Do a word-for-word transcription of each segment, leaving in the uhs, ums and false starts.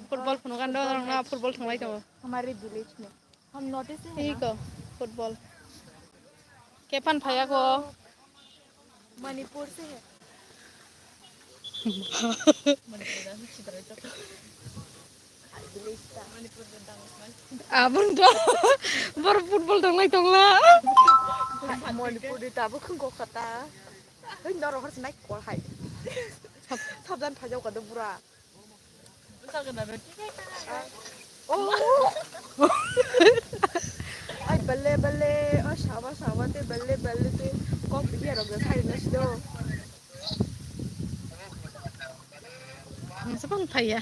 Football phunukgani norokno football thwnglai tongo. हमारे विलेज में हम नॉर्थ ईस्ट से हैं ना। Iko football. Kephan phaiya ko. Manipur से है। Abon to bor football thwnglai tongla. Manipur ni tabuk wngkha ta. Hei norok harsa nai kol hai. Sabjan phaijago kado bura. Oh. Ai balle balle, oh shawa shawa te balle balle te kok biya rok sai na sido. Masa pang phaiya.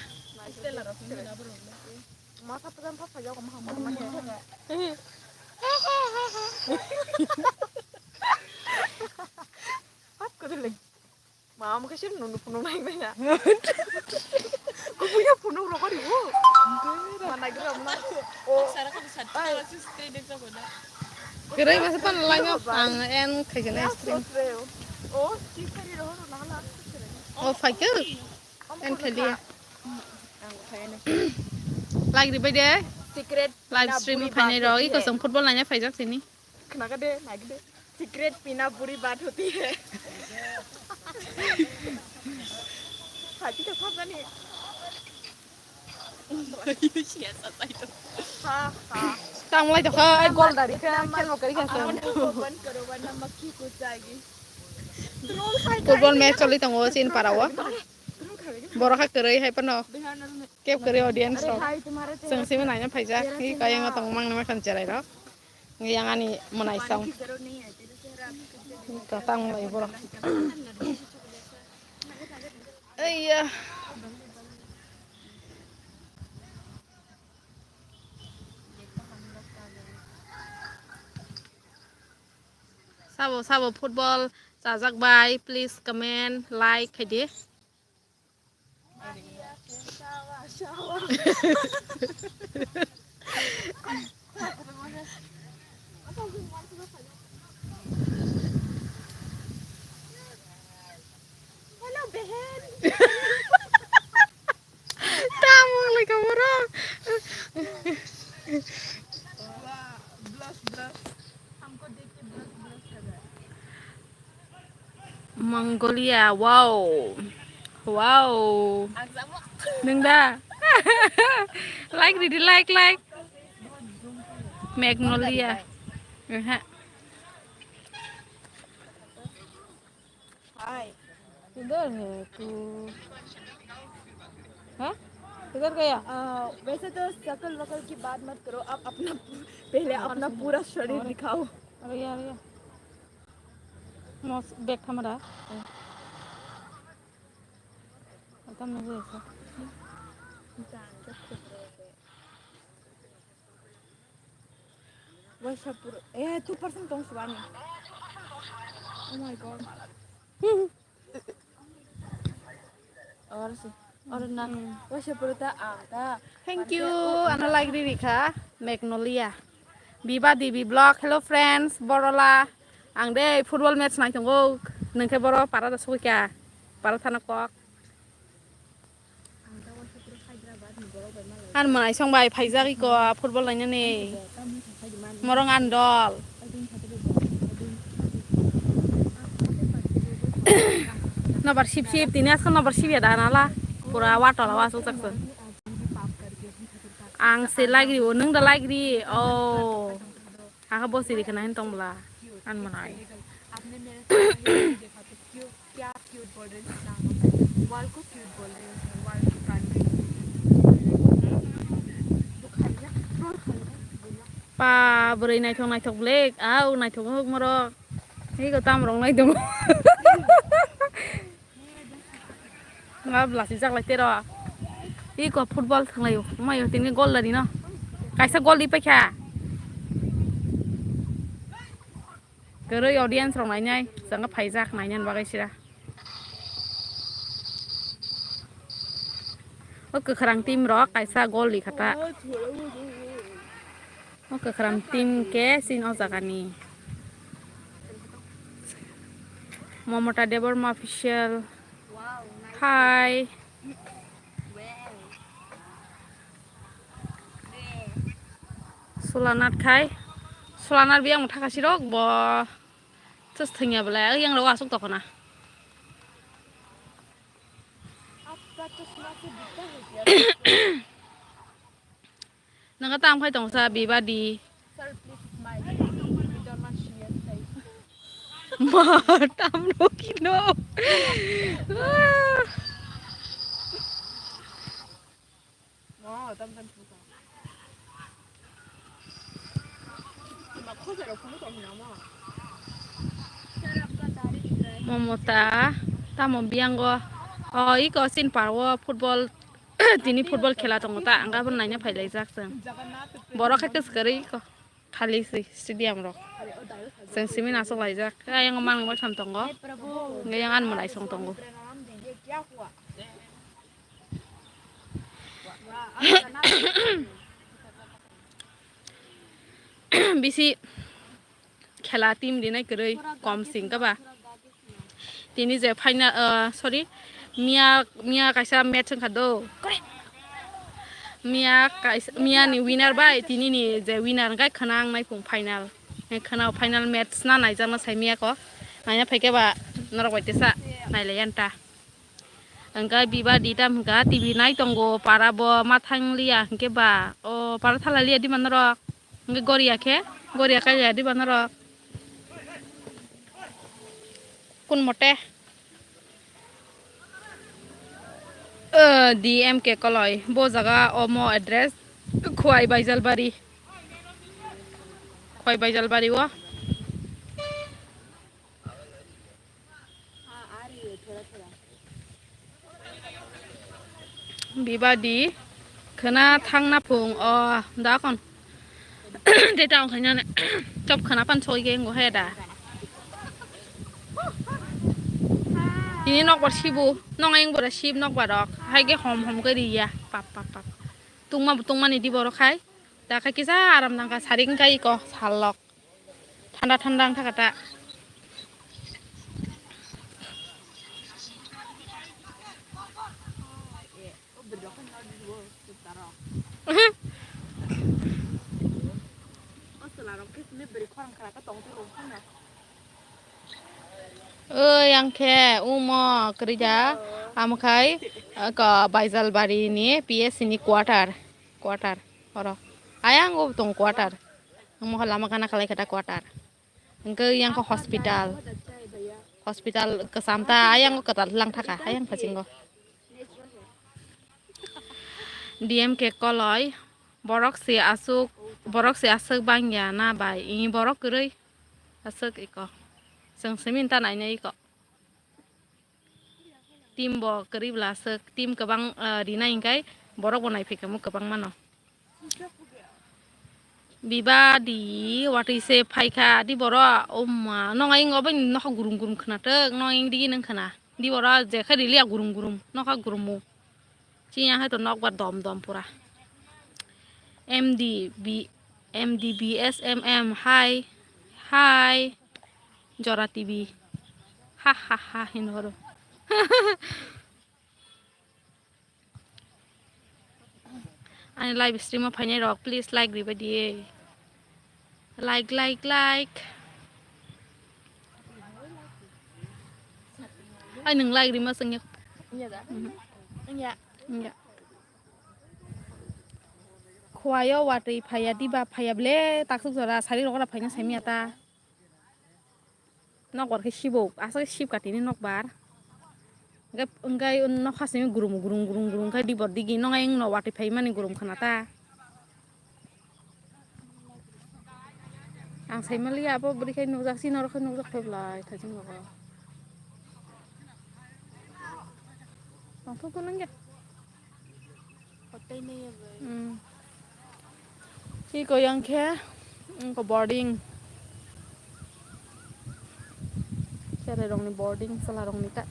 Masa pang phaiya ko maham maham. Hap ko le. Mama khe sir nunu phunuk nai maya. Kubuya phunuk rokori bo. Mana gira mana. O. Sara kami sat. Ai. Kala sis kre deksa ko na. Kere masa pan laino ang en khaikena stream. O, si kari roho na hala. O, phaikhe. En khaliya. Like ribai de. Secret. Live stream phainai rok iko chwng football naina phaijak sini. Khna ka de, nai de. Secret pina buri baat hoti hai. Hati ka thap jani. Ha ha. Tang lai to kha, ai gol dari kha, khel mo kari kha. Aman ko ban karo, warna makki ko jayegi. Football match choli tongo chin parao. Borok ha kwrwi hai phano. Kep kwrwi audience rok. Chwng simi naina phaijak. Hi kayang tong mang nama khan cherai rok. Yang ani mwnai song. Ka tang lai borok. Aiya. Sabo sabo football chajak bai, please comment, like khaidi. Hello, behen. Tamo lai ka borok. Blush, blush. हमको देख के blush, blush कर रहा है। Mongolia, wow. Wow. Ang sama. Nwng da? Like ridi, like, like. Magnolia. Aha. हाय। किधर है तू? हाँ? किधर गया? आ, वैसे तो शकल वकल की बात मत करो, आप अपना पू-, पहले अपना पूरा शरीर दिखाओ। अरे यार, यार। मौस-, बैग था मेरा। खत्म नहीं हुआ ऐसा। Waisa puro, eh, two percent tong subani. Oh my God. Oro si, oro na. Hmm. Waisa puro ta ang ta. Thank you. Ano like riri kha, Magnolia. Biba Devi vlog. Hello friends, borola. Ang de football match nai tongo. Nengke boro para da sokoi kha. Para thana kok. An mwnai song bai phaijak iko football nainani. Morong an dol. Nobar sip sip, tini askal nobar sip ya da nala. Pura watol awa asuk jakse. Ang se like ri o, nwng da like ri o. Hakhe bo siri khna hin tong bwla, an mwnai. Pa bwrwi naithok naithok bwle, au naithok huk morok. Ego tam rok nai tongo. Ma bwlasi jak lai tero. Iko football thwnglaio. Mayo tini gol dari no. Kaisa gol di paikha. Kwrwi audience rok nainai. Chwngno phaijak nainani bagwi sira. O kwkhwrang team rok kaisa gol di khata. O kwkhwrang team khe chini o jagani. Momota Debbarma official. Hi. Solanat khai. Solanat biyang thakasirok bo. Ches thwngya belai, yang rok asuk tokona. Nang tang phai tong sa bibadi. Sir, please smile. We don't want serious face. Ma, tam no kino. Ah. Momota, tamo biyango. O, iko sin parwo football, tini football khela tongo ta, ang gabon naina phailaijak chwng. Borok khe kwswk kwrwi iko. Khali si stadium rok. Chwng simi nasuk laijak. Ayang mang bai tham tongo. Nge yang an mwnaisong tongo. Bisi khela team rinai kwrwi kom sing kaba. Tini je final, ah, sorry, miya, miya kaisa match wngkha do. Miya kaisa, miya ni winner bai tini ni je winner wngkha khwnang nai phung final. Khwnang final match na naijakna sai miya ko. Naina phaikhe ba norok bai tesa nailai yan ta. Hwnkhe biba di tam hwnkha T V nai tongo, para bo ma thang liya hwnkhe ba. O para thala liya di ma norok. Hwnkhe goria khe, goria kaiya di ba norok. Kun mote? O, D M K Koloi. Bo jaga omo address. Khwai Baijalbari. Khwai Baijalbari o. Bibadi khwna thangna phung o dakon. Deta ongkhaina chop khwna pan soi ge ngo heda. Ini nokbar sibu, nong ayang bora sib nokbar rok. Hai ge hom hom gari ya. Pap pap pap. Tungma tungmani di borok hai. Da khai kisa aram nangkha saring kai ko salok. Thanda thanda wngkha kata. Oi, ang khe umo kwrwi da, amo khai, ko Baijalbari ni P S C ni quarter, quarter, oro. Ayang o tong quarter. Ang mohor lama gana khalai kata quarter. Hwnkhe yang khe hospital. Hospital kwcham ta ayang kwtal lang thaka ayang phasingo. D M K Koloi borok se aswk, borok se aswk bangya na bai? Ih, borok kwrwi aswk iko. Chwng simi ta nainai iko. Team bo kwrwi bwla aswk, team kwbang, ah, rinai hwnkhe borok bo naiphaikha mo kwbang mano. Biba di watwi se phaikha di borok, o ma, nong ayang obo nokha gurum gurum khwnathok, nong ayang digi nang khwna. Di borok je khe rili ya gurum gurum, nokha gurumo. Chini hai to nokbar dom dom pura. M D B, M D B S M M, hai, hai. Jora T V. Ha ha ha, hino horo. Ani live stream o phainai rok, please like ribai di. Like, like, like. Ai, nwng like rima sengya. Iya da. Mhm. Iya. Iya. Khwai o watwi phaiya diba, phaiya ble taksuk jora sari rok ora phaina saimya ta. Nokbar khe sibuk, aswk sibka tini nokbar. Hwnkhe, hwnkhe nokha simi gurum, gurum, gurum, gurum khe dibor digi nokha wngno watwi phaimani gurum khna ta. Ang saimaliya abo bwrwi khe nukjak, chini oro khe nukjak khe belai thajin rogo. Tongthok to nangya. Hotai naiya bai. Hmm. Iko yang khe, iko boarding. Cherai rokni boarding, chwla rokni ta.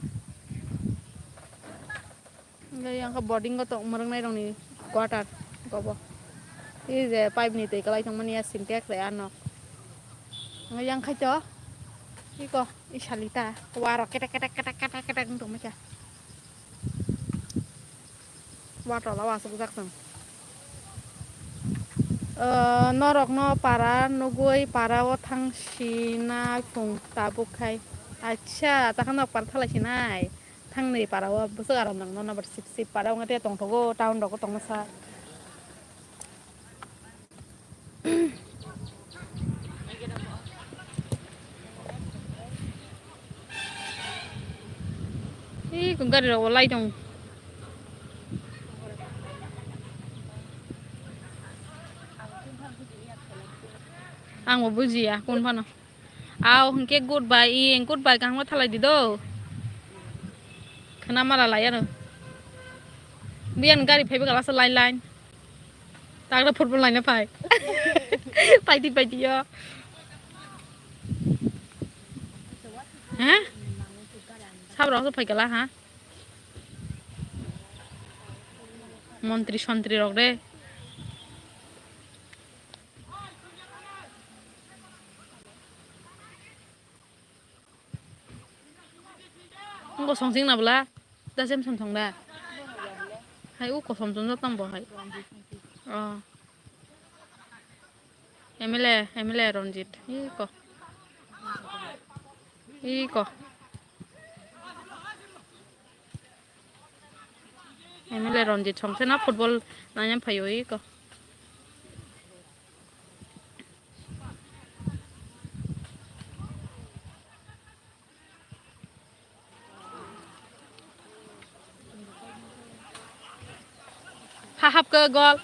Hwnkhe yang khe boarding o tong mwrwknai rokni quarter gobo. Tei je pipe ni twi kwlai tongmani ya sintex ya nok. Hwnkhe yang khai to. Iko, i salita. Wa rok ketek, ketek, ketek, ketek, ketek wng tongmani kha. Wa tola o aswkjak chwng. O, norokno para nugwi para-o thang sina phung tabuk khai. Acha, takha nok para thalai sinai. Thangni para-o bwswk aram nang nono, but sip sip para wngkha tei tongthogo, town rogo tongmasa. Ih, kung gari rok walai tong. Ang bo bujiya, kun phano. Aw, hwnkhe goodbye, ih, goodbye, kaham khe thalai di do. Khna mara lai ano. Biyang gari phaiba gala sa line line. Tagra football naina phai. Paidi paidi yo. Ha? Sabrok so phai gala ha? Montri sontri rok re. Ngo songsing na bwla? Da sem som song da? Hai u kosom chum jak tang bo hai. Oh. M L A, M L A Ranjit. Iko. Iko. M L A Ranjit songse na football naina phaio iko. Ha hap ke gol.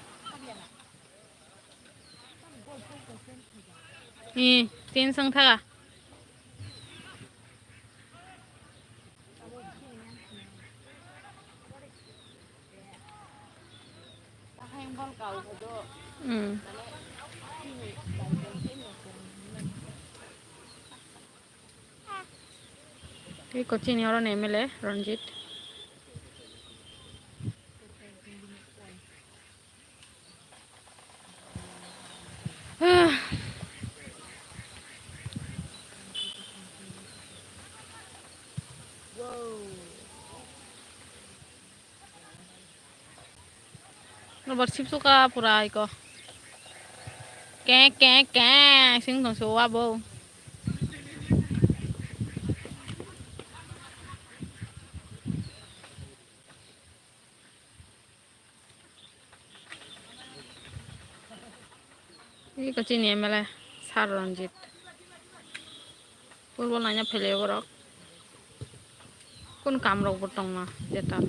Ih, tin song thaga. Hmm. Tei kochini oro ni M L A Ranjit. Nobar sipsuka pura iko. Keng keng keng sing tong se o abo. Iko chini M L A Sir Ranjit. Football naina phailaio borok. Kun kam rok bo tongma jeta.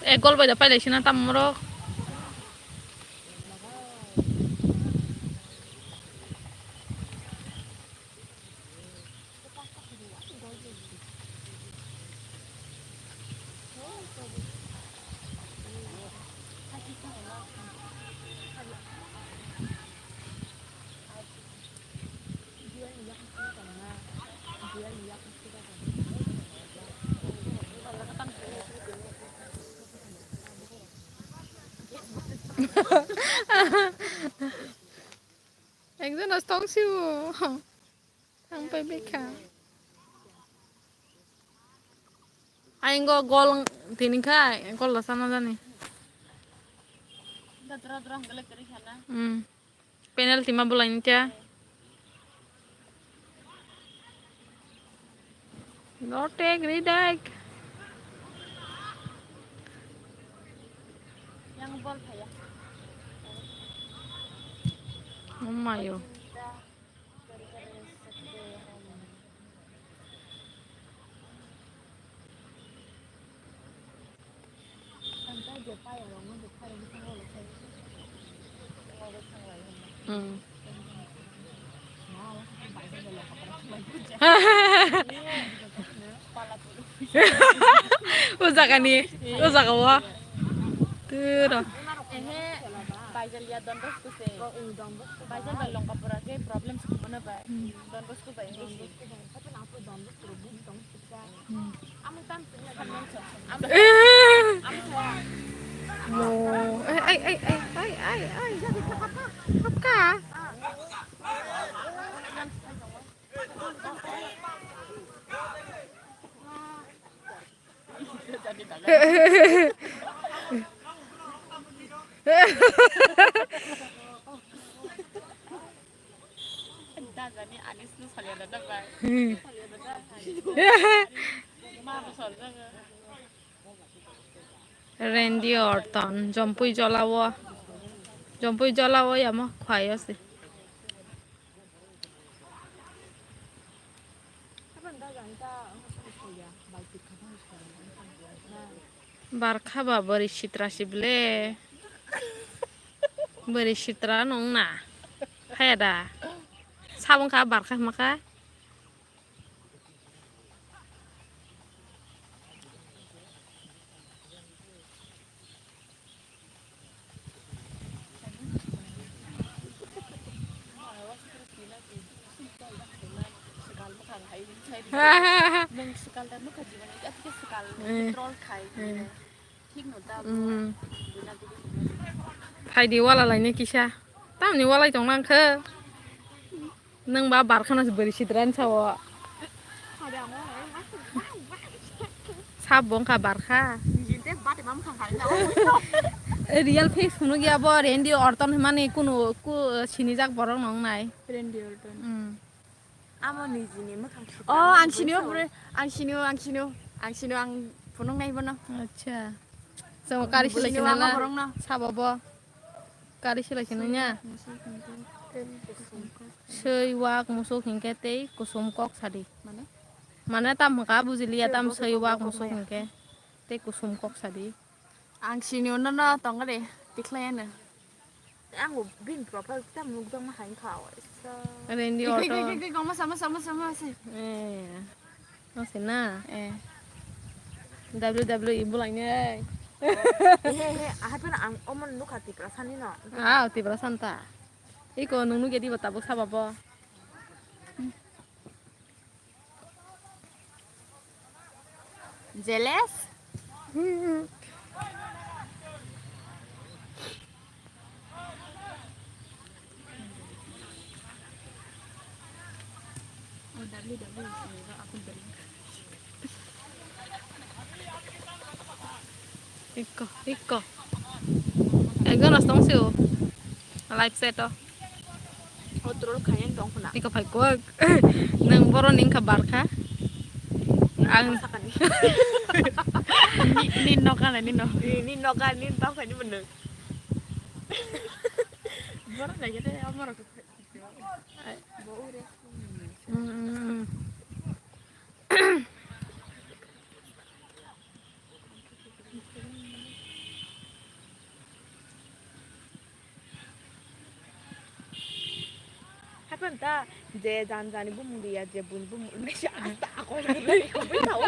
Ek gol bai da pailai sina tam morok. Ekjon as tong siu. Thang pai bikha. Aingo gol tini kha, gol da sana jani. Hmm. Penalty ma bolai ni cha. Lotek, Ridak. Yang bol phaya. Oh my. Hmm. O jaga ni, o jaga o. Turo. Ehe, Baijal ya Don Bosco se. Baijal bai Longkapura ke problem se mano bai. Hmm. Don Bosco bai. Hmm. Mo. Ai, ai, ai. Hapka. Randy Orton, jompui jolao, jompui jolao yamo khwlai o se. Barkha ba bwrwi sitra si ble. Bwrwi sitra nung na. Haya da. Sabung kha barkha hima kha. Nwng swkal da nukha jiboni, atike swkal Eh. Troll khai. Eh. Thik no da. Mm. Phaidi wala laina kisa. Tamni walai tong nang khe. Nwng ba barkhano se bwrwi sidrani sao. Sab bo wngkha barkha. Real face phunuk ya bo Randy Orton hwnmani kunu ku sinijak borok no wngnai. Randy Orton. Mm. Amo nijini mwkhang Oh, ang sinio, ang sinio, ang sinio, ang sinio, ang phunuk nai bono. Acha. Chwng kari silai sinio ama sinala. Borokno. Sabo bo. Kari silai sini nya. Swi wak musuk hingke tei kusum kok sadi. Mane? Mane tam hwnkha bujiliya tam swi wak musuk hingke tei kusum kok sadi. Ang sini uno no tongo de tikhlai ano. Ang bo bini profile tam nuk dong ma hai kha. Rendi auto. Koma sama sama sama se. Eh. Nang sina? Eh. W W E bulainai. He he, ahai phano ang omo nukha Tiprasani no. Ah, Tiprasani ta. Iko nung nugya diba tabuk saba bo. Jealous? Ikko, ikko. Ekjon aswk tong sio. Live set o. O troll khaiyang tong khna. Ikko phai kok. Nang boroni wngkha barkha. Ang sakani. Ni, ni nokha na, ni no. Ni, ni nokha, ni tong khani mwnwng. Borok naikhe tei amorok. Mm, mm, mm. Hapan ta je jan jani bumung dia je bun bumung nai se asta akol gurui kubui tao.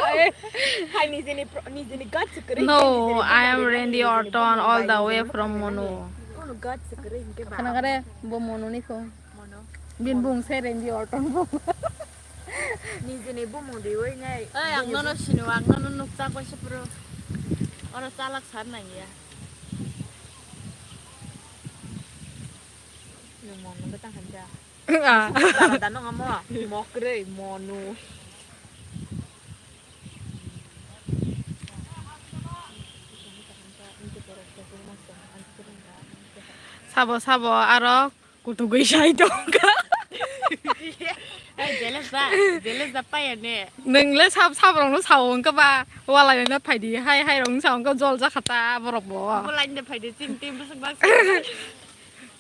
Hai nijeni pro-, nijeni gut se kwrwi. No, I am Randy Orton all the way from Monu. Kono gut se kwrwi hingke ba. Khana kare bo Monu ni kho. Mono. Bin bung se Randy Orton bung. Nijini bumung diwi nai. Oi, ang nono sino, ang nono nukjak bai se puro. Oro chalak san nang ya. Nung mo nung betang hanja. Ah. Dano ngamo mokrei monu. Sabo sabo aro. Kutugwi sai tongkha. Eh, jealous ba? Jealous da paya ne? Nwngle sab, sabrokno sao wngkha ba? Walai no phaidi, hai, hai rokno sao wngkha, jol jakha ta borok bo. Bo line de phaidi, ching tim bwswk bak.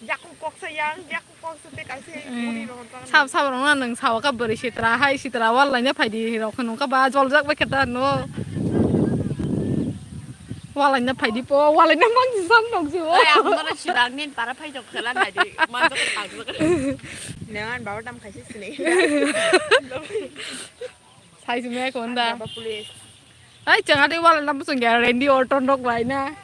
Yaku koksa yang, yaku koksa te kaise, eh, buri rok tang. Sab, sabrokno nwng sao kha bwrwi sitra, hai sitra walai no phaidi rok wngkha ba, jol jak bai khe ta no. Walaina phaidi po, walaina mangsi san nokji o. Ai, ang mano sidang nin para phai jok khela nai di, manjak tang jok. Nang an baba tam khaisi sini. Sai sumya ko nda. Baba police. Ai, changa de walaina busung ya, Randy Orton rok bai na.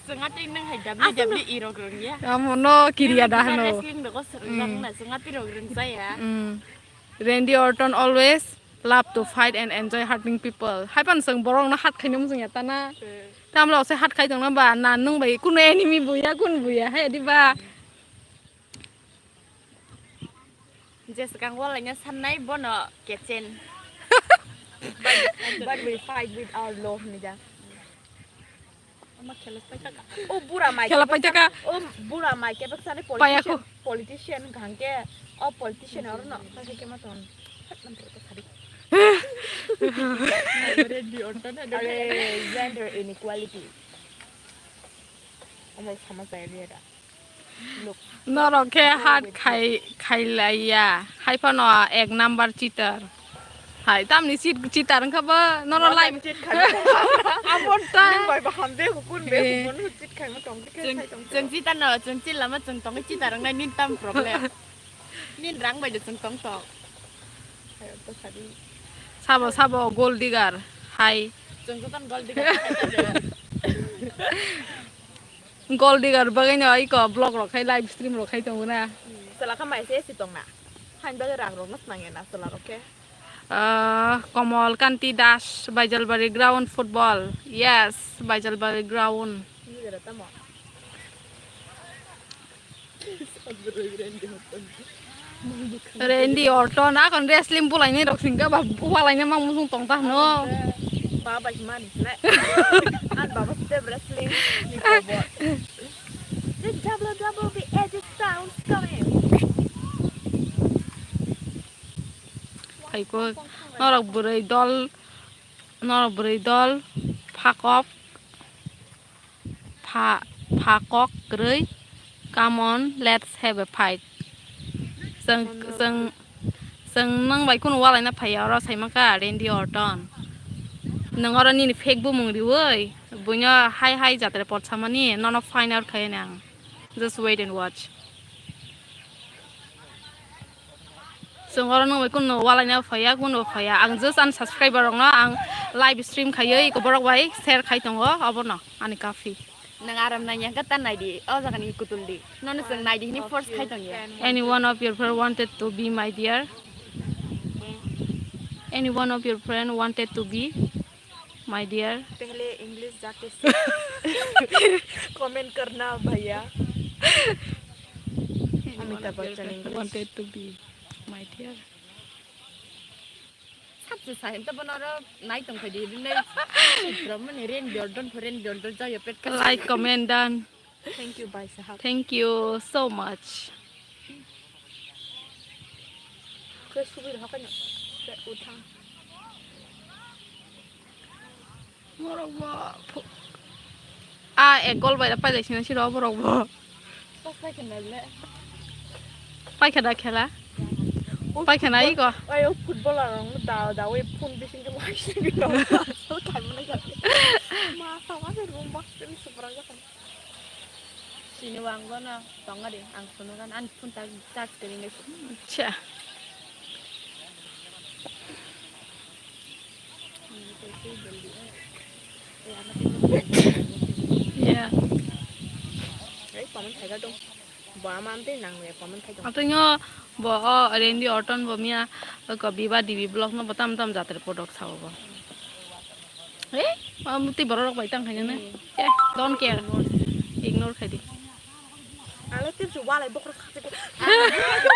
Changa de nang hai W W E rok rong ya. Amo no kiriya da hano. Wrestling rok serang na, changa de rok rong saya. Mm. Randy Orton always love to fight and enjoy hurting people. Hai pan seng borok no hat khaino mujung ya tana. Eh. Tamla ose hat khai tongna ba na nung bai kuno enemy buya kun buya hai di ba. Je swkang walaina sannai bono kechen. But, but we fight with our law hinwi ja. Ama khela pai thaka. O bura mai khela pai thaka. O bura mai kebak sani politician, politician hangke. O politician oro no hangke kema ton. Are gender inequality. Omo sama saya dia da. Norok khe hat khai khailaiya, hai phano ek number cheater. Hai tamni cheat, cheater wngkha bo norok live. Abo ta. Bai ba hamde hukun be hukun cheat khai ma tong khe khai tong. Chwng cheater no, chwng cheat lama chwng tong cheater wngnai nin tam problem. Nin rang bai de chwng tong tong. Hai to sadi. Sabo sabo gold digger hai. Chwng joton gold digger. Gold digger bagwi no iko vlog rok khai live stream rok khai tongo na. Chwla kha mai se si tongna. Hain bagwi rang rok no snang ya na chwla rok khe. Ah, Komol Kanti Das, Baijalbari ground football. Yes, Baijalbari ground. Ni jora tamo. Randy Orton, akon wrestling bulaini rok singka ba bulaini mang musung tong ta no. Baba himani le. An baba step wrestling ni kobo. The W W E edit sounds coming. Hai ko norok bwrwi dol, norok bwrwi dol phakok. Pha, pha kok kwrwi. Come on, let's have a fight. Chwng, chwng, chwng nwng bai kunu walaina phaiya oro saimaka Randy Orton. Nwng oro nini fake bumung riwi buino hai hai jatra pot samani nono find out khaiyani ang. Just wait and watch. Chwng oro nungwi kunu walaina phaiya, kunu phaiya. Ang just ani subscriber rokno ang live stream khaiwi borok bai share khai tongo, obono ani kafi. Nang aram nang yang kata nai di, o jaga ni kutul di. Nono chwng nai di hini force khai tong ya. Any one of your friend wanted to be my dear? Any one of your friend wanted to be my dear? पहले English जाके सीख। Comment करना भैया। Amitabh Bachchan English. Wanted to be my dear. Sabse sahin to bono ro nai tong khai di, rinai. Brahmani ren jordan pho ren jordan jaya pet ka. Like, comment, done. Thank you, bhai sahab. Thank you so much. Khe subir hakai no. Khe uthang. Borok bo phu-, a ek gol bai pailai sina siro borok bo. Paikha da khela. Paikha na iko. Ayo football ang da da we phone bising ke mai sing ke no. So time na ka. Ma sama se room box ni super ga. Sini wang gana tonga de ang sunu kan an phone ta charge kari ngai. Acha. Ya. Ai paman thaiga dong. Ba man te nang le paman thai dong. Ato nyo bo o Randy Orton bo miya ko Biba D B vlog no bo tam tam jatre product sao bo. Eh, ma muti borok rok bai tang khaina ne. Hmm. Eh, don't care. Ignore khai di. Alo tip su walai bokhorok khasi ko.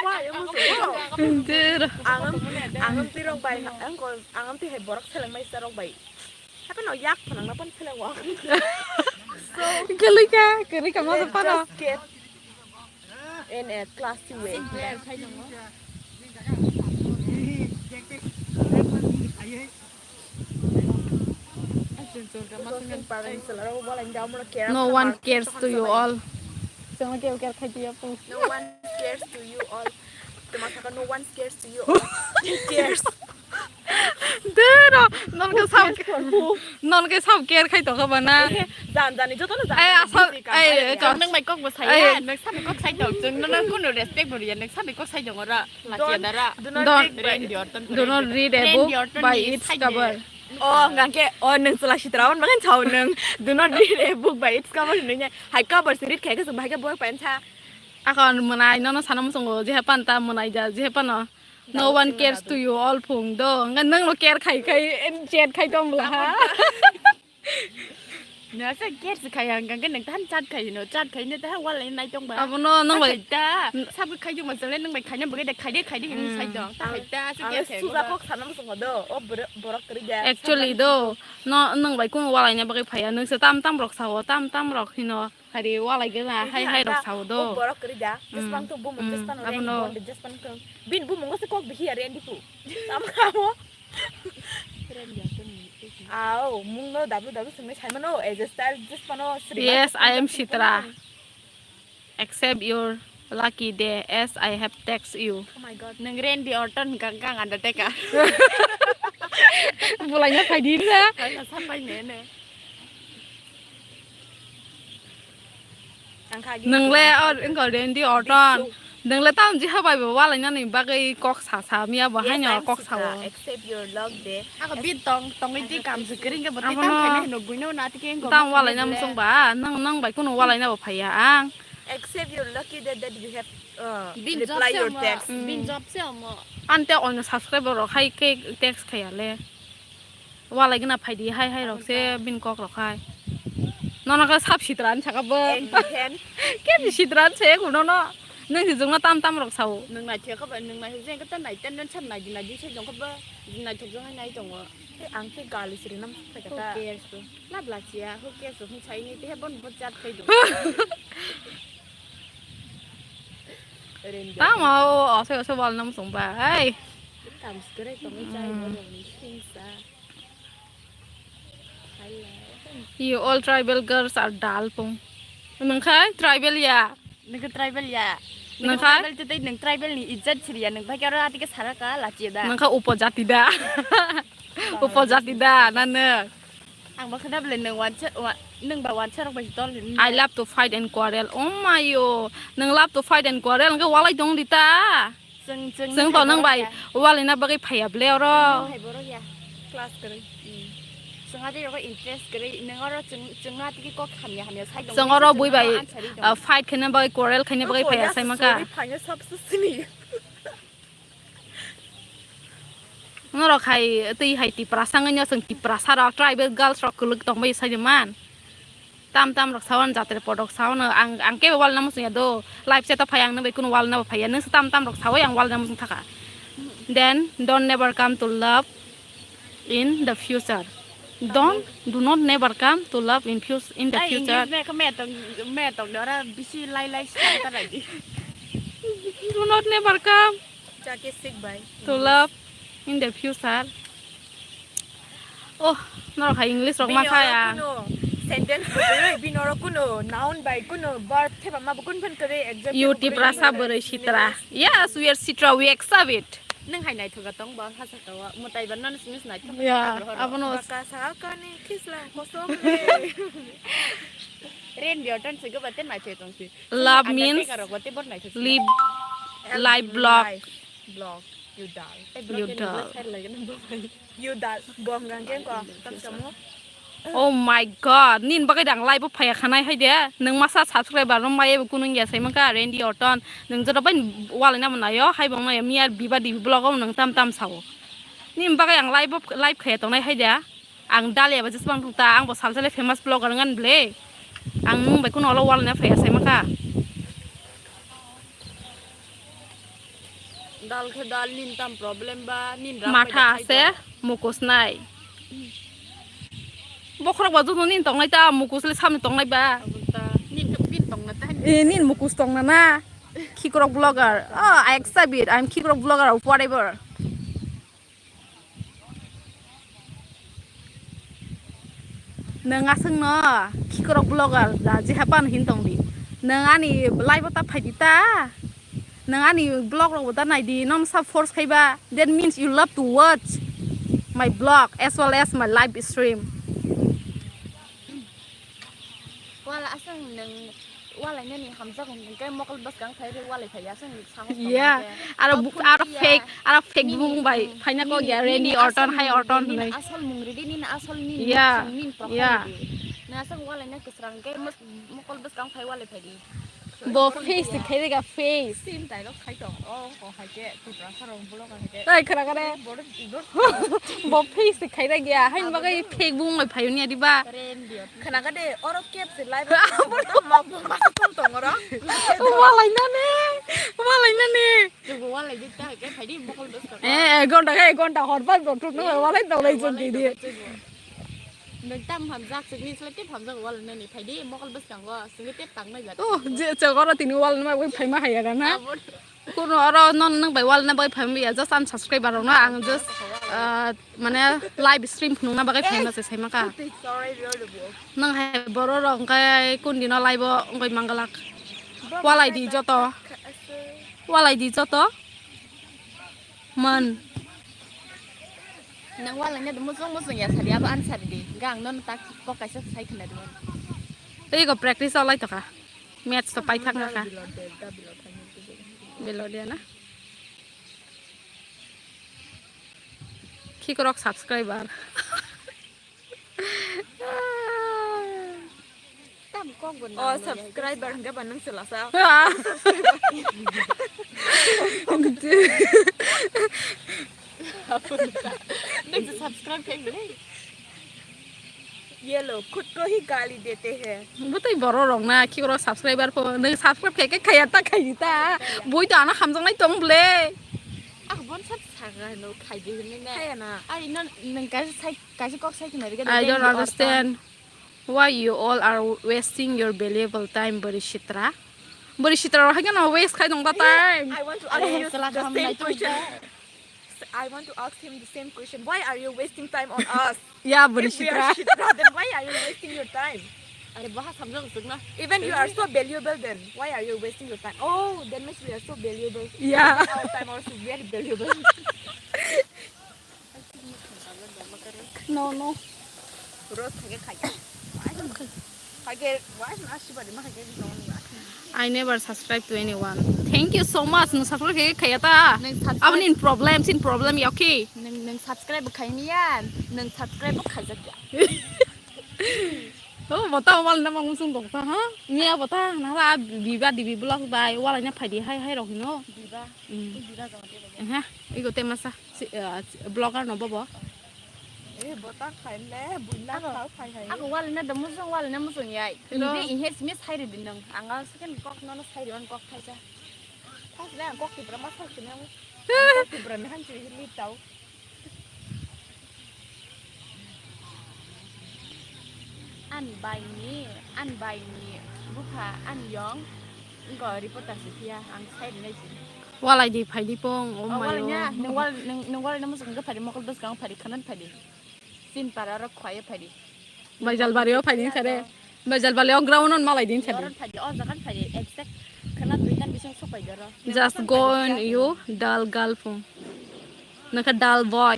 Walai mo se. Dur. Angam, angam tirok bai, angkol, angam ti hai borok seleng mai sarok bai. Hape no yak phanang na pan seleng wa. So, kelika, kelika ma just pano. Just get in a classy way. No one cares to you all. Sama keu care khai tiya po. No one cares to you all. Tuma saka no one cares to you all. Who cares? Dero, non ke sab, non ke sab care khai to ka bana. Jan jani joto no jan. Ai, asal, ai, nang mai kok bo sai ya, nang sabi kok sai to, nang kuno respect bo ya, nang sabi kok sai jong ora. Don't, do not read a book by its cover. Oh, ngangke, oh, nang sela sitra on bangan chao nang. Do not read a book by its cover nanya. Hai cover se read khai ka se bahai ka boy pen cha. Akon mwnai nono sana muchungo jehe pan ta mwnai ja jehe pano. No one cares to you all phung do. Nga nang no care khai khai en chat khai tong la ha. Nasa care se khai ang kang nang tahan chat khai no, chat khai no tahan wal nai tong ba. Abono nang bai ta. Sab khai juma jale nang bai khai na bagai da khai de khai de hin sai dong. Ta khai ta se care khai. Suja kok sana musu do. O borok kri da. Actually do. No nang bai kun wal na bagai phaya nang se tam tam rok sao, tam tam rok hino. Hari walai gana hai hai rok sao do. Borok kri da. Jespang to bumung jespang reng bonde jespang to. Bin bumung se kok bihi are ndi pu. Tam kamo. Ao mung no W W sungni sai mano as a style jespano sri. Yes, I am Sitra. Accept your lucky day as I have text you. Oh my god. Nang Randy Orton kang kang undertaker. Bulai na phai di na. Hai na sapai ne ne. Nang le or engko Randy Orton. Nang le tam jiha bai bo walai nani bagwi kok sa sa miya bo hai no kok sa o. Accept your luck de. Ako bi tong tong di kam se kring ke bo ti tam khai no buino na ti ke engko. Tam walai na musung ba nang nang bai kuno walai na bo phaiya ang. Accept your lucky day that you have uh, reply your text. Bin job se omo. Ante oino subscriber rok hai ke text khaya le. Walai gana phaidi hai hai rok se bin kok rok hai. Nono khe sab sitran saka bo. Empty hand. Ke bi sitran se kuno no. Nang si jungna tam tam rok sao. Nang nai thek ba nang nai jeng kata nai ten non sab nai di nai di se jong ba. Nai thek jong nai tongo. Te ang khe gali siri nam thek kata. Who cares to? Lab la chia who cares to? Hung sai ni te bon bon chat khai do. Tamo o ose ose wal nam song ba. Ai. Kam skere tongo chai bo rong sing sa. You all tribal girls are dull pung. Nang khai tribal ya. Nang tribal ya. Nang khai tribal tu nang tribal ni ijat siri ya nang bhai karo ati ke sara ka lachi da. Nang khai upojati da. Upojati da na nang. Ang ba khada bele nang wansa nang ba wansa rok bai tol. I love to fight and quarrel. Oh my yo. Nang love to fight and quarrel nang walai dong dita. Chwng to nang bai walina bagwi phaiya ble oro. Hai borok ya. Class kwrwi. Chwng ati rogo interest kwrwi. Nang oro chwng chwng ati ki kok hamya hamya sai dong. Chwng oro bui bai fight khaina bagwi quarrel khaina bagwi phaiya sai maka. Phaiya sab sini. Norok hai twi hai Tiprasa wngwi no chwng Tiprasa rok tribal girls rok kwlwk tong bai sai man. Tam tam rok sao, jatre podok sao no ang ang kebo wal namo sungya do. Live chat phai ang nang bai kuno wal nabo phaiya. Nang tam tam rok sao ang wal namo sung thaka. Then don't never come to love in the future. Don't do not never come to love in future in the future. English me ka me tong me tong dora bisi lai lai sa ta lai di. Do not never come. Jake sik bai. To love in the future. Oh, norok hai English rok ma kha ya. Sentence bo kwrwi, bini oro kuno noun bai kuno verb theba ma bo kun phan kwrwi example. You Tiprasa bwrwi sitra. Yes, we are sitra, we accept it. Nang hai naithoga tong ba ha saka wa mutai ba non smis naithok. Ya, abono. Baka sa ka ni khisla kosong le. Ren biotan se go ba te naithok tong si. Love means live live blog. Blog. You dull. You dull. You dull. Bong gang keng ko. Tam samu. Oh my god, nin bagwi dang live o phaya khanai hai de. Nang masa subscriber no maya bo kunung ya sai maka Randy Orton. Nang jora bai walai na manayo hai bong nayo miya biba di blog o nang tam tam sao. Nin bagwi ang live o live khaya tongnai hai de. Ang Dalia ba jisbang thung ta, ang bo sal sale famous blogger ngan ble. Ang nung bai kuno olo wal na phaya sai maka. Dal khe dal nin tam problem ba nin rak matha ase mukus nai. Bokhorok ba joto nin tongnai ta mukus le samni tongnai ba. Nin khe pin tongna ta. Eh, nin mukus tongna na. Khikrok blogger. Oh, I accept it. I'm khikrok blogger of whatever. Nwng aswkno khikrok blogger da jeha pan hin tongdi. Nwng ani live o ta phaidi ta. Nwng ani blog rok bo ta naidi, nono sa force khaiba. That means you love to watch my blog as well as my live stream. Wala aswk nwng walai nani hamjak hwnkhe mokol bwskang phai rw walai phai aswk nwng samoso. Yeah, aro aro fake, aro fake bumung bai phaina kok ya Randy Orton hai Orton hinwi. Asol mung ridi nini asol nini. Yeah, yeah. Nwng aswk walai na kwsrang khe mokol bwskang phai walai phai di. Bo face se khai rega face. Same dialogue khai tong. Oh, oh, hai ke, Tripura sarong vlog hai ke. Tai khara kare. Borok ignore. Bo face se khai rega ya. Hain bagai fake bung mai phayuni adi ba. Khana ka de, oro cap se live. Mok mok masa tong tong oro. Walai nane. Walai nane. Jogo walai de ta ke phai di mokol dos ka. Eh, ek ghonta, ek ghonta hor pai bo thuk no walai tong lai chon di di. Nwng tam hamjak, chwngni slai tep hamjak wal nani phai di, mokol bwskango, chwngni tep tang nai jat. Oh, je chok oro tini wal nai bai phai ma haya gana. Abo. Kuno oro non nang bai wal nai bai phai ma ya, just ang subscriber rok no, ang just, ah, mane live stream phunuk na bagwi phai ma se sai ma ka. Sorry, real the bo. Nang hai boro rok kai kun dino live o ngoi mangalak. Walai di joto. Walai di joto. Man. Nang wala ne musung musung ya sari abo an sari di. Gang non tak kok kaisa sai khna di. Tei go practice alai to ka. Match to pai thak na ka. Bilo dia na. Khikrok subscriber. Tam kok bo. Oh, nang subscriber hingga ba nang selasa. Ah. Nang se subscribe kai bole. Ye log khud ko hi gali dete hai. Bo tei borok rok na, khikrok subscriber pho nang subscribe kai kai khaya ta khai ta. Boi to ana hamjak nai tong bole. Ah, bon sat saga no khai de ne. Khaya na. Ai non nang kai sai Kaisa kok sai khna rega. I don't understand why you all are wasting your valuable time, Bwrwi Sitra. Bwrwi Sitra rok haikhe no waste khai tong ta time. I want to ask you the same question. I want to ask him the same question. Why are you wasting time on us? Yeah, Bwrwi Sitra. If we are Sitra, then why are you wasting your time? Are baha samjak sukna. Even you are so valuable, then why are you wasting your time? Oh, that means we are so valuable. Yeah. Our time also very valuable. No, no. Rose khai khai. Khai why na shibari ma khai no. I never subscribe to anyone. Thank you so much. Nwng subscribe khai khaya ta. Nwng subscribe. Aboni problem, sin problem ya, okay? Nwng, nwng subscribe khai miya. Nwng subscribe khai jak ya. Oh, bota mal na mang sung dong ta ha. Miya bota na ra biba dibi blog bai wala na phai di hai hai rok no. Biba. Hmm. Biba jong te. Ha, igo te masa. Si, ah, si, blogger no bobo. Eh, bota khai le, buina ako, thau khai hai. Ako wal na da musung, wal na musung yai. Hello. Inde ihe simi sai ri din nang. Anga second kok no no sai ri wan kok khai cha. Thas le ang kok Tipra ma sai kine. Kok Tipra me han chu hi li tau. An bai ni, an bai ni bupha an yong. Wngkha reporter se phiya, ang sai rinai se. Walai di phai di pong, oh my God. Walai nya, nung wal, nung, nung walai na musuk wngkha phai di, mokol bwskang phai di, khanan phai di. Chin para rok khwlai phai di. Baijal bari o phai di sare. Baijal bari o ground on malai di sare. Oron phai di, o jagan phai di, exact khana dui tan bising sok phai di oro. Just go on you, dull girl phone. Naka dull boy.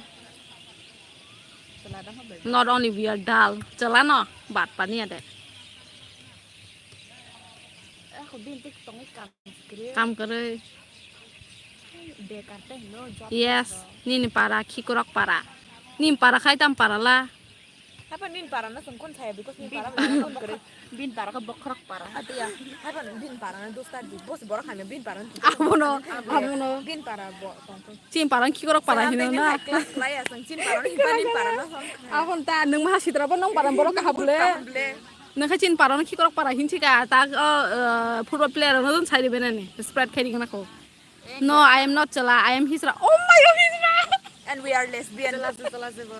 Not only we are dull. Chala no, bat pani ade. Ako bini tik tongwi kam kwrwi. Kam kwrwi. Bekar tei hino job. Yes, rw. Nini para khikrok para. Nini para khai tam para la. Apa nini para no song kon saya because nini para no kon kwrwi. Bini para ko bokhorok para. Atiya, apa bini para no dosta di. Bos borok hanya bini para no. Abono, abono. Bini para bo tong tong. Chini para no khikrok para hino na. Class lai asong chini para no hipa nini para no song. Abon ta nung maha sitra bo nung para borok kaham le. Kaham le. Nokha chini para no khikrok para hinchi ka ta, o, uh, football player no don sai ribe nani. Spread khai ringna ko. No, I am not chala, I am hijra. Oh my God, hijra! And we are lesbian. Chala se, chala se bo.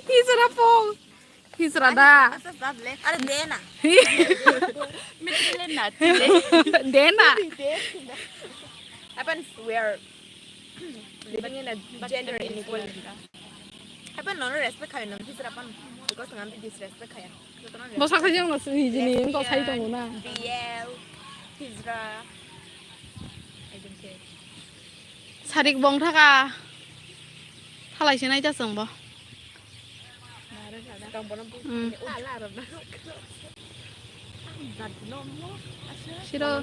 Hijra pong. Hijra da. Asa sable. Are dena. Mitile na tile. Dena. Happens we are living in a gender inequality. Happen no respect khai no hijra pan because ngambi disrespect khai. Bo sakha jeng no sini jini ko sai tongo na. B L, hijra. I don't care. Sarik bong thaka. Thalai se nai ta chwng bo. Hmm. Siro.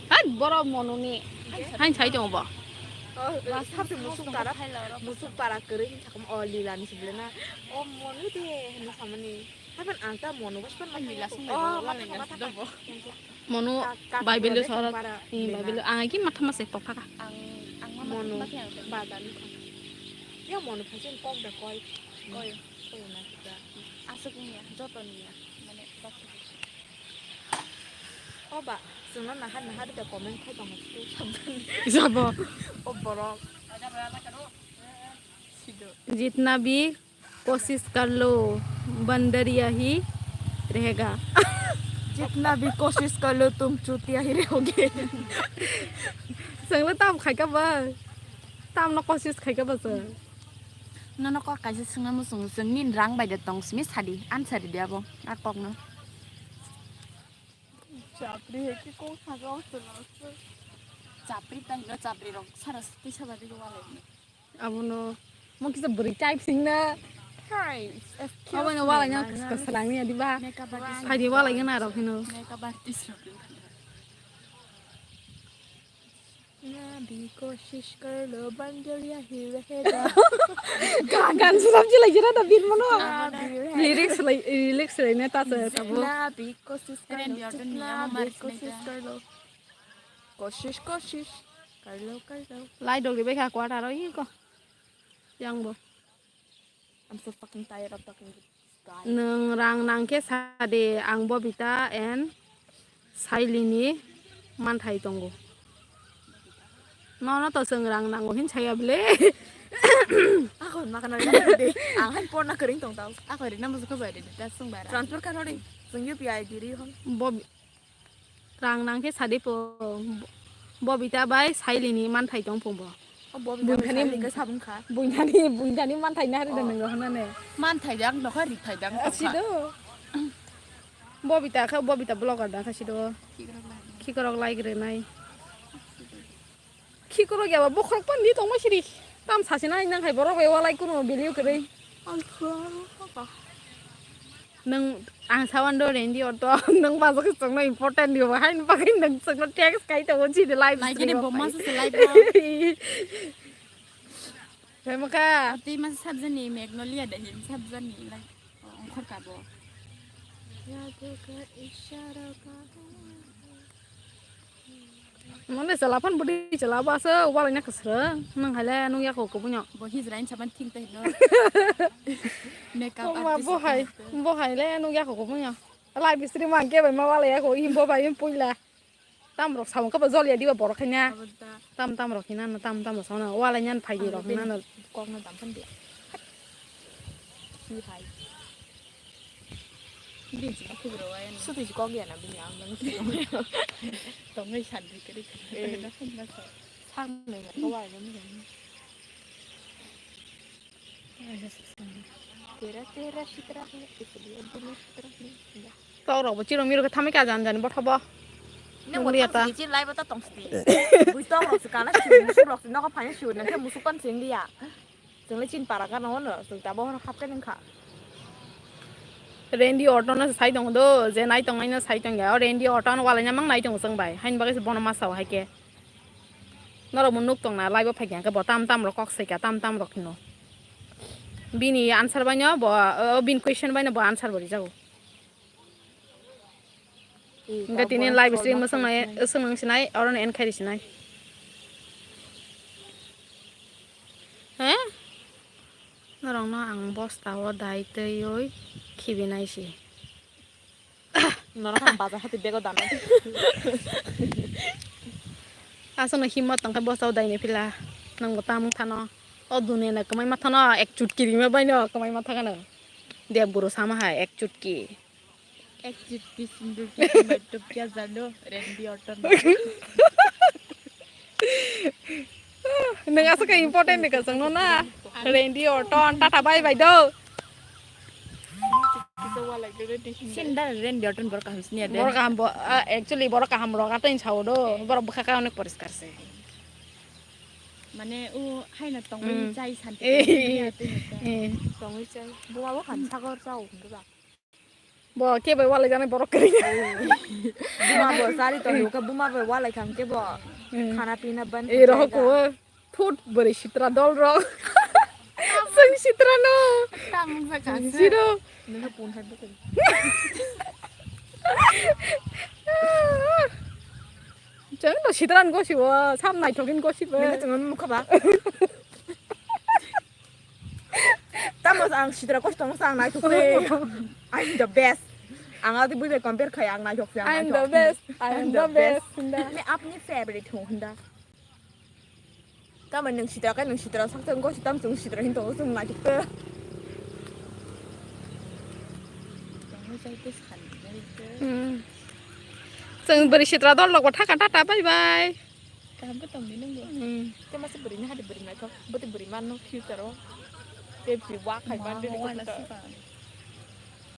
Hai, borok mononi. Hain sai tongo bo. Musuk para, musuk para kwrwi hin sakam o lila ni sible na. O monu de hin samani. Haban ang ta mono bas pan lila sung. Oh, mata mata. Mono Ka-, ka-, Bible ka-, sora, ka-, eh, Bible ang ki matha mase pokha ka. Ang, ang ma Mono matha mase ang. Bazar ni kha. Ya mono phasen kok da koi. Koi. Koi na kita. Asuk ni ya, joto ni ya. Mane, bak. O ba, sungno naha naha da comment khai tong tu sabdan. Sabo. O borok. Sido. Jitna bhi कोशिश कर लो, बंदरिया ही रहेगा। जितना भी कोशिश कर लो, तुम चूतिया ही रहोगे। Chwngno tam khaika ba? Tamno kosis khaika ba chwng? Nono kok kaisa swngna muchung, chwng nini rang bai de tong simi sadi, answer di abo, a kokno. Chapri hai khe kok saga o chwla se. Chapri tai no, chapri rok sara twi saba di walai. Abono mo kisa bwrwi type sing na. Hi, it's F Q Abono walai na Smile. Kasalangni adiba. Makeup artist. Hai di walai na rok hino. Makeup artist rok. ना भी कोशिश कर लो, बंदरिया ही रहेगा। Gan, gan suram chilai jira da bin mono. ना भी रहे- Lyrics lai, lyrics lai ne ta ta ta bo. ना भी कोशिश कर लो, Randy Orton ni जितना amo भी maris कोशिश neta. कर लो। कोशिश, कोशिश कर लो, कर लो। Lai dog ribai kha quarter o iko. Yang bo. I'm so fucking tired of talking to this guy. Nwng rang nang khe sa de, ang Bobita and Sailini manthai tongo. Nono to chwng rang nango hin saya bwle. Ako ma kana de. Ang hai porna kering tong tau. Ako ri na musu ko bai de ta sung bara. Transfer ka rori. Sung U P I I D ri hon. Bob Rang nang khe sadi po. Bobita bai Sailini manthai tong phung bo. O Bobita Buinthani bai Sailini khe sabung kha. Buinthani, buinthani manthai na hari da Oh. Nang rohna ne. Manthai dang nokha rithai dang tokha. Sido. Bobita kha, Bobita blogger da kha sido. Khikrok lai. Khikrok lai gre nai. Khikrok ya ba bokhorok pan di tongma siri. Tam sasi nai nang hai borok bai walai kuno value kwrwi. Nwng ang sawan do Randy Orton, nwng ba jagwi chwngno important di ba, haini bagwi nwng chwngno text kai tongo chini live Nai gini stream o bomma phai. Sese live o. Phai mokha. Tei masa sabjani Magnolia da hin sabjani live. Oh, ongkhor kabo. Mone chwla phano bwdwi chwla bo aswk walaina kwswrwng. Nwng hai le nukya kho kubui no. Bo hijra ni saban thik tei no. Makeup Tongma artist bo hai, thik tei. Bo hai le nukya kho kubui no. Live stream ang khe bai ma walai ya kho, bo bai puila. Tam rok samung khe bo jol ya diba borok khaina. Abo da. Tam tam rok hina no, tam tam rok samung walai nyan phai di Ang rok bini hina no. Kok no dam phan dia. Hi hai. Bini si khubro wa ya no. Suti si kok ya na bini ang nang si. Tongwi san di kri. Eh. Na khum na sa. Sang ne na ko wa ya no. Tera tera sitra hai, isliye dil sitra hai. Tok rok bo chirok mirok khe thamwi kha jan jan bo thobo. Nung liya ta. Nung tong sini chin lai bo ta tong sini. Bui tok rok se kana sini, musuk rok se nogo phai sini, nang khe musuk pan sini liya. Chwng le chin para gana ono, chwng ta bohor hap khe nung kha. Randy Orton no sai tong do, je nai tong nai no sai tong ya. O Randy Orton walaina mang nai tong chwng bai. Hain bagwi se bono ma sao hai khe. Norok bo nuk tong na live o phai khe bo tam tam rok kok sai kha, tam tam rok hino. Bini answer bai no bo, o, bini question bai no bo answer bo rijago. Hingke tini live stream o swngnai, swngnang sinai, oro no end khai ri sinai. He? Norok no ang bosta o dai twi oi khibi nai si. Norok ang bazar hati bego dano. Aswk no himmat tong khe bosta o dai ni phila. Nang bo tamung thano. O dune na kwmai ma thano, ek chutki rima bai no kwmai ma thangano. Deb guru sama hai ek chutki. Ek chutki sindur ki tumhar tup kya jano, Randy Orton. Nwng aswk khe important ni kwchwng no na. Randy Orton, tata bye bye do. Sinda Randy Orton borok kaham sini ya de. Borok kaham bo, ah, actually borok kaham rok atwi sao do. Borok bwkha khe onek poriskar se. Mane o haino tongwi Mm. Chai santi. Eh. Tongwi chai. Bo abo han sagor chao hwnba. Bo khe bai walai jani borok kwrwi. Buma bo sari to nuka buma bo walai kham khe bo. Hmm. Khana pina ban. E roho ko thut bari sitra dol ro. Sing sitra no. Tamung sa ka. Siro. Nuna pun hai buku. Chwng to sitran gosibo, sam naithokgin gosibo. Nini chwng mukha ba. Tamo ang sitra kosto ang sang naithok se. I'm the best. Ang adi bui compare khai ang naithok se. I'm the best. I'm the best. Me apni favorite ho hunda. Tamo nwng sitra kai nwng sitra sak tong gosi tam chwng sitra hin to chwng naithok se. Hmm. Chwng bwrwi sitra dol rok bo thaka tata bye bye. Kaham khe tongdi nungbo. Hmm. Tei masa bwrwini hade bwrwi naithok. Bwtwi bwrwi manno future o. Tei bwrwi wa khai man bini wala khe ta. Siba.